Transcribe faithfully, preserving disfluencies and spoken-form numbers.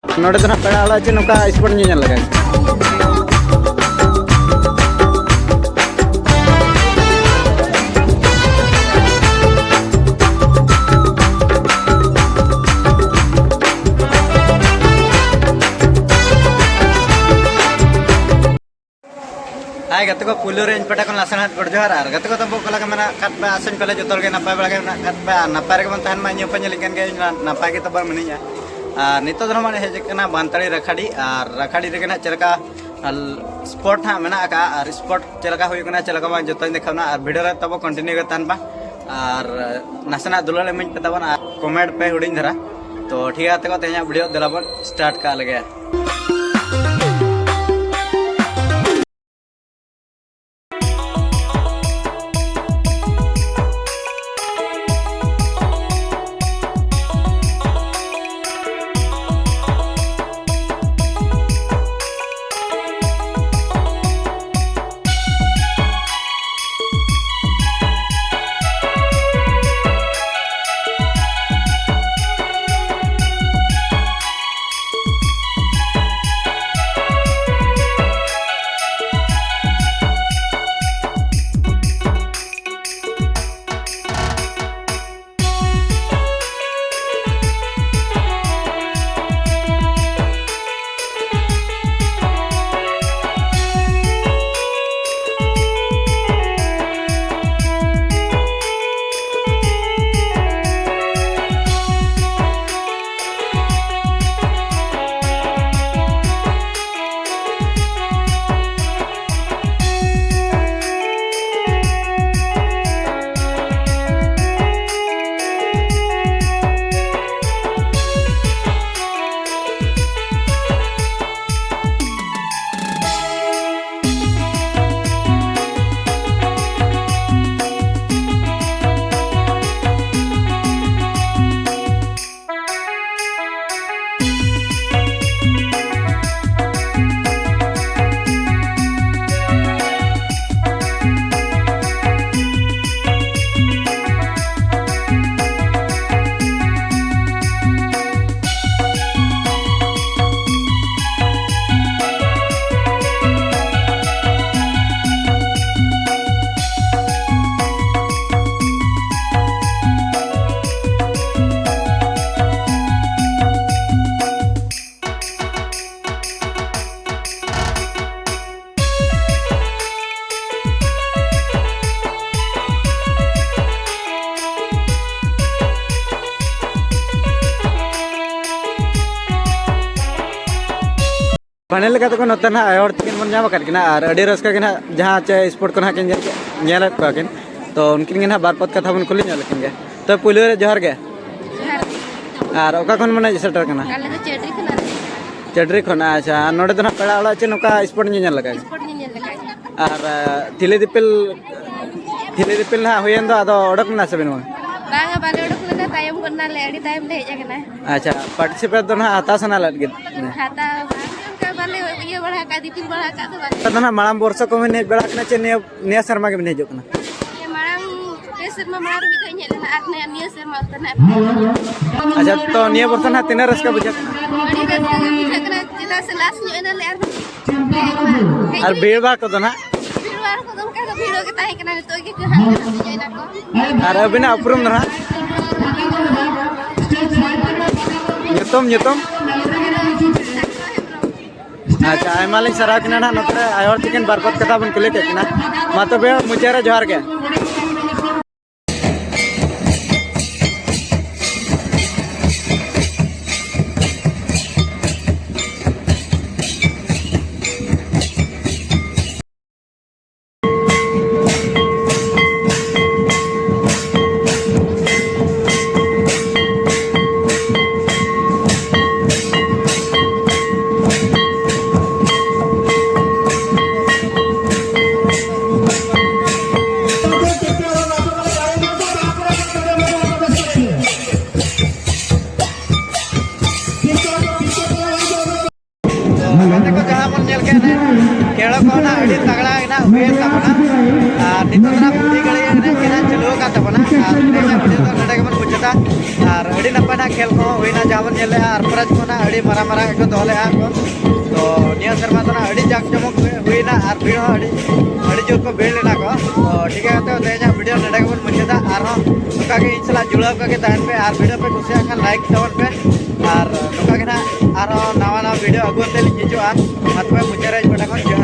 ᱱᱚᱰᱮ ᱫᱚ ᱱᱟᱜ ᱯᱮᱲᱟ ᱚᱲᱟᱜ ᱪᱮ ᱱᱚᱝᱠᱟ sport ᱧᱮᱧᱮᱞ ᱞᱟᱜᱟᱭ᱾ ᱦᱟᱭ ᱜᱟᱛᱮ ᱠᱚ, ᱯᱩᱭᱞᱩ ᱨᱮ ᱤᱧ ᱯᱟᱦᱴᱟ ᱠᱷᱚᱱ ᱱᱟᱥᱮᱱᱟᱜ ᱜᱚᱰ ᱡᱚᱦᱟᱨ᱾ ᱟᱨ ᱜᱟᱛᱮ ᱠᱚ ᱛᱟᱵᱚ ᱚᱠᱟ ᱞᱮᱠᱟ ᱢᱮᱱᱟᱜ ᱟᱠᱟᱫ ᱯᱮᱭᱟ? ᱟᱥᱟᱧ ᱯᱟᱞᱮ ᱡᱚᱛᱚ ᱦᱚᱲ ᱜᱮ ᱱᱟᱯᱟᱭ ᱵᱟᱲᱟ ᱜᱮ ᱢᱮᱱᱟᱜ ᱟᱠᱟᱫ ᱯᱮᱭᱟ᱾ ᱟᱨ ᱱᱟᱯᱟᱭ ᱨᱮᱜᱮ ᱵᱚᱱ ᱛᱟᱦᱮᱱ ᱢᱟ, ᱤᱧ ᱦᱚᱸ ᱯᱟᱧᱮ ᱞᱮᱠᱟᱱ ᱜᱮ ᱤᱧ ᱱᱟ-, ᱱᱟᱯᱟᱭ ᱜᱮ ᱛᱟᱵᱚᱱ ᱢᱤᱱᱟᱹᱧᱟ᱾ ᱟᱨ ᱱᱤᱛᱚᱜ ᱫᱚ ᱱᱟᱦᱟᱜ ᱦᱮᱡ ᱟᱠᱟᱱᱟ ᱵᱟᱱᱛᱟᱲᱤ ᱨᱟᱠᱷᱟᱲᱤ᱾ ᱟᱨ ᱨᱟᱠᱷᱟᱲᱤ ᱨᱮᱜᱮ ᱱᱟᱦᱟᱜ ᱪᱮᱫ ᱞᱮᱠᱟ, ᱟᱨ sport ᱦᱟᱸᱜ ᱢᱮᱱᱟᱜ ᱟᱠᱟᱫᱼᱟ, ᱟᱨ sport ᱪᱮᱫ ᱞᱮᱠᱟ ᱦᱩᱭᱩᱜ ᱠᱟᱱᱟ, ᱪᱮᱫ ᱞᱮᱠᱟ ᱵᱟᱝ, ᱡᱚᱛᱚᱧ ᱫᱮᱠᱷᱟᱣᱱᱟ᱾ ᱟᱨ video ᱨᱮ ᱛᱟᱵᱚ continue ᱜᱮ ᱛᱟᱦᱮᱱ ᱯᱮ᱾ ᱟᱨ ᱱᱟᱥᱮᱱᱟᱜ ᱫᱩᱞᱟᱹᱲ ᱮᱢᱟᱹᱧ ᱯᱮ ᱛᱟᱵᱚᱱ ᱟᱨ comment ᱯᱮ ᱦᱩᱰᱤᱧ ᱫᱷᱟᱨᱟ᱾ ᱛᱚ ᱴᱷᱤᱠ ᱜᱮᱭᱟ ᱜᱟᱛᱮ ᱠᱚ, ᱛᱮᱦᱮᱧᱟᱜ video ᱫᱮᱞᱟ ᱵᱚᱱ start ᱠᱟᱜ ᱞᱮᱜᱮ᱾ ᱯᱷᱟᱭᱱᱮᱞ ᱞᱮᱠᱟ ᱛᱮᱠᱚ ᱱᱚᱛᱮ ᱱᱟᱦᱟᱜ ᱟᱭᱳ ᱦᱚᱲ ᱛᱟᱹᱠᱤᱱ ᱵᱚᱱ ᱧᱟᱢ ᱟᱠᱟᱫ ᱠᱤᱱᱟ ᱟᱨ ᱟᱹᱰᱤ ᱨᱟᱹᱥᱠᱟᱹ ᱜᱮ ᱱᱟᱦᱟᱜ ᱡᱟᱦᱟᱸ ᱪᱮ ᱥᱯᱳᱨᱴ ᱠᱚ ᱱᱟᱦᱟᱜ ᱠᱤᱱ ᱧᱮᱞ, ᱧᱮᱞᱮᱫ ᱠᱚᱣᱟ ᱠᱤᱱ᱾ ᱛᱚ ᱩᱱᱠᱤᱱ ᱜᱮ ᱱᱟᱦᱟᱜ ᱵᱟᱨ ᱯᱚᱫ ᱠᱟᱛᱷᱟ ᱵᱚᱱ ᱠᱩᱞᱤ ᱧᱚᱜ ᱞᱮᱠᱤᱱ ᱜᱮ᱾ ᱛᱚ ᱯᱩᱭᱞᱩ ᱨᱮ ᱡᱚᱦᱟᱨ ᱜᱮ᱾ ᱡᱚᱦᱟᱨ ᱜᱮ᱾ ᱟᱨ ᱚᱠᱟ ᱠᱷᱚᱱ ᱵᱚᱱ ᱦᱮᱡ ᱥᱮᱴᱮᱨ ᱠᱟᱱᱟ? ᱟᱞᱮ ᱫᱚ ᱪᱟᱹᱰᱨᱤ ᱠᱷᱚᱱᱟᱜ ᱞᱮ ᱦᱮᱡ ᱠᱟᱱᱟ᱾ ᱪᱟᱹᱰᱨᱤ ᱠᱷᱚᱱ, ᱟᱪᱪᱷᱟ᱾ ᱟᱨ ᱱᱚᱰᱮ ᱫᱚ ᱱᱟᱦᱟᱜ ᱯᱮᱲᱟ ᱚᱲᱟᱜ ᱪᱮ ᱱᱚᱝᱠᱟ ᱥᱯᱳᱨᱴ ᱧᱮᱧᱮᱞ ᱞᱮᱠᱟ ᱜᱮ? ᱥᱯᱳᱨᱴ ᱧᱮᱧᱮᱞ ᱞᱮᱠᱟ ᱜᱮ᱾ ᱟᱨ, ᱟᱸ, ᱴᱷᱤᱞᱤ ᱫᱤᱯᱤᱞ, ᱴᱷᱤᱞᱤ ᱫᱤᱯᱤᱞ ᱱᱟᱦᱟᱜ ᱦᱩᱭᱮᱱ ᱫᱚ, ᱟᱫᱚ ᱚᱰᱚᱠ ᱞᱮᱱᱟ ᱥᱮ ᱵᱤᱱ ᱵᱟᱝ? ᱵᱟᱝᱟ, ᱵᱟᱞᱮ ᱚᱰᱚᱠ ᱞᱮᱱᱟ, ᱛᱟᱭᱚᱢ ᱜᱚᱫ ᱱᱟᱞᱮ, ᱟᱹᱰᱤ ᱛᱟᱭᱚᱢ ᱞᱮ ᱦᱮᱡ ᱟᱠᱟᱱᱟ᱾ ᱟᱪᱪᱷᱟ, ᱯᱟᱨᱴᱤᱥᱤᱯᱮᱴ ᱫᱚ ᱱᱟᱦᱟᱜ ᱦᱟᱛᱟᱣ ᱥᱟᱱᱟ ᱞᱮᱫ ᱜᱮ? ᱦᱟᱛᱟᱣ ᱵᱟᱝ, ᱚᱱᱠᱟ ᱵᱟᱞᱮ ᱤᱭᱟᱹ ᱵᱟᱲᱟ ᱟᱠᱟᱫ, ᱫᱤᱯᱤᱞ ᱵᱟᱲᱟ ᱟᱠᱟᱫ ᱫᱚ ᱵᱟᱞᱮ᱾ ᱟᱫᱚ ᱱᱟᱦᱟᱜ ᱢᱟᱲᱟᱝ ᱵᱚᱨᱥᱚ ᱠᱚ ᱵᱤᱱ ᱦᱮᱡ ᱵᱟᱲᱟ ᱟᱠᱟᱱᱟ ᱪᱮ ᱱᱤᱭᱟᱹ, ᱱᱤᱭᱟᱹ ᱥᱮᱨᱢᱟ ᱜᱮᱵᱤᱱ ᱦᱤᱡᱩᱜ ᱠᱟᱱᱟ? ᱱᱤᱭᱟᱹ ᱢᱟᱲᱟᱝ ᱯᱮ ᱥᱮᱨᱢᱟ ᱢᱟᱲᱟᱝ ᱨᱮ ᱢᱤᱫ ᱫᱷᱟᱣ ᱤᱧ ᱦᱮᱡ ᱞᱮᱱᱟ ᱟᱨ ᱱᱤᱭᱟᱹ, ᱱᱤᱭᱟᱹ ᱥᱮᱨᱢᱟ ᱩᱛᱟᱹᱨ ᱱᱟᱦᱟᱜ᱾ ᱟᱪᱪᱷᱟ, ᱛᱚ ᱱᱤᱭᱟᱹ ᱵᱚᱨᱥᱚ ᱱᱟᱦᱟᱜ ᱛᱤᱱᱟᱹᱜ ᱨᱟᱹᱥᱠᱟᱹ ᱵᱩᱡᱷᱟᱹᱜ ᱠᱟᱱᱟ? ᱟᱹᱰᱤ ᱨᱟᱹᱥᱠᱟᱹ ᱜᱮ ᱵᱩᱡᱷᱟᱹᱜ ᱠᱟᱱᱟ, ᱪᱮᱫᱟᱜ ᱥᱮ ᱞᱟᱥ ᱧᱚᱜ ᱮᱱᱟᱞᱮ ᱟᱨ ᱟᱨ ᱵᱷᱤᱲ ᱵᱷᱟᱲ ᱠᱚᱫᱚ ᱱᱟᱦᱟᱜ? ᱵᱷᱤᱲ ᱵᱷᱟᱲ ᱠᱚᱫᱚ ᱚᱱᱠᱟ ᱜᱮ ᱵᱷᱤᱲ ᱜᱮ ᱛᱟᱦᱮᱸ ᱠᱟᱱᱟ, ᱱᱤᱛᱚᱜ ᱜᱮ ᱠᱚ ᱦᱟᱸᱜ ᱠᱚ ᱦᱟᱹᱴᱤᱧ ᱮᱱᱟ ᱠᱚ᱾ ᱟᱨ ᱟᱹᱵᱤᱱᱟᱜ ᱩᱯᱨᱩᱢ ᱫᱚ ᱱᱟᱦᱟᱜ? ᱧᱩᱛᱩᱢ, ᱧᱩᱛᱩᱢ? ᱟᱪᱪᱷᱟ, ᱟᱭᱢᱟ ᱞᱤᱧ ᱥᱟᱨᱦᱟᱣ ᱠᱤᱱᱟ ᱱᱟᱦᱟᱜ, ᱱᱚᱛᱮ ᱨᱮ ᱟᱭᱳ ᱦᱚᱲ ᱛᱟᱹᱠᱤᱱ ᱵᱟᱨ ᱯᱚᱫ ᱠᱟᱛᱷᱟ ᱵᱚᱱ ᱠᱩᱞᱤ ᱠᱮᱫ ᱠᱤᱱᱟ᱾ ᱢᱟ ᱛᱚᱵᱮ ᱢᱩᱪᱟᱹᱫ ᱨᱮ ᱡᱚᱦᱟᱨ ᱜᱮ᱾ ᱜᱟᱛᱮ ᱠᱚ ᱡᱟᱦᱟᱸ ᱵᱚᱱ ᱧᱮᱞ ᱠᱮᱫ ᱱᱟ, ᱠᱷᱮᱞ ᱠᱚ ᱱᱟᱜ ᱟᱹᱰᱤ ᱛᱟᱜᱲᱟ ᱜᱮ ᱱᱟᱜ ᱦᱩᱭᱮᱱ ᱛᱟᱵᱚᱱᱟ᱾ ᱟᱨ ᱱᱤᱛᱚᱜ ᱫᱚ ᱱᱟᱜ ᱯᱩᱛᱷᱤ ᱜᱟᱹᱲᱤ ᱮᱱᱮᱡ ᱜᱮ ᱱᱟᱜ ᱪᱟᱹᱞᱩ ᱟᱠᱟᱱ ᱛᱟᱵᱚᱱᱟ᱾ ᱟᱨ ᱛᱮᱦᱮᱧᱟᱜ ᱵᱷᱤᱰᱤᱭᱳ ᱫᱚ ᱱᱚᱰᱮ ᱜᱮᱵᱚᱱ ᱢᱩᱪᱟᱹᱫᱟ᱾ ᱟᱨ ᱟᱹᱰᱤ ᱱᱟᱯᱟᱭ ᱱᱟᱜ ᱠᱷᱮᱞ ᱠᱚᱦᱚᱸ ᱦᱩᱭᱱᱟ, ᱡᱟᱦᱟᱸ ᱵᱚᱱ ᱧᱮᱞ ᱞᱮᱜᱼᱟ, ᱟᱨ ᱯᱨᱟᱭᱤᱡᱽ ᱠᱚ ᱱᱟᱜ ᱟᱹᱰᱤ ᱢᱟᱨᱟᱝ ᱢᱟᱨᱟᱝ ᱜᱮᱠᱚ ᱫᱚᱦᱚ ᱞᱮᱜᱼᱟ ᱠᱚ᱾ ᱛᱚ ᱱᱤᱭᱟᱹ ᱥᱮᱨᱢᱟ ᱫᱚ ᱱᱟᱜ ᱟᱹᱰᱤ ᱡᱟᱠ ᱡᱚᱢᱚᱠ ᱦᱩᱭᱱᱟ ᱟᱨ ᱵᱷᱤᱲ ᱦᱚᱸ ᱟᱹᱰᱤ, ᱟᱹᱰᱤ ᱡᱳᱨ ᱠᱚ ᱵᱷᱤᱲ ᱞᱮᱱᱟ ᱠᱚ᱾ ᱛᱚ ᱴᱷᱤᱠ ᱜᱮᱭᱟ, ᱛᱚ ᱛᱮᱦᱮᱧᱟᱜ ᱵᱷᱤᱰᱤᱭᱳ ᱱᱚᱰᱮ ᱜᱮᱵᱚᱱ ᱢᱩᱪᱟᱹᱫᱟ᱾ ᱟᱨᱦᱚᱸ ᱱᱚᱝᱠᱟ ᱜᱮ ᱤᱧ ᱥᱟᱞᱟᱜ ᱡᱩᱲᱟᱹᱣ ᱠᱚᱜᱮ ᱛᱟᱦᱮᱱ ᱯᱮ ᱟᱨ ᱵᱷᱤᱰᱤᱭᱳ ᱯᱮ ᱠᱩᱥᱤᱭᱟᱜ ᱠᱷᱟᱱ ᱞᱟᱭᱤᱠ ᱛᱟᱵᱚᱱ ᱯᱮ᱾ ᱟᱨ ᱱᱚᱝᱠᱟ ᱜᱮ ᱱᱟᱜ ᱟᱨᱦᱚᱸ ᱱᱟᱣᱟ ᱱᱟᱣᱟ ᱵᱷᱤᱰᱤᱭᱳ ᱟᱹᱜᱩ ᱠᱟᱛᱮ ᱞᱤᱧ ᱦᱤᱡᱩᱜᱼᱟ᱾ ᱢᱟ ᱛᱚᱵᱮ ᱢᱩᱪᱟᱹᱫ ᱨᱮ ᱱᱚᱰᱮ ᱠᱷᱚᱱ ᱡᱚᱦᱟᱨ᱾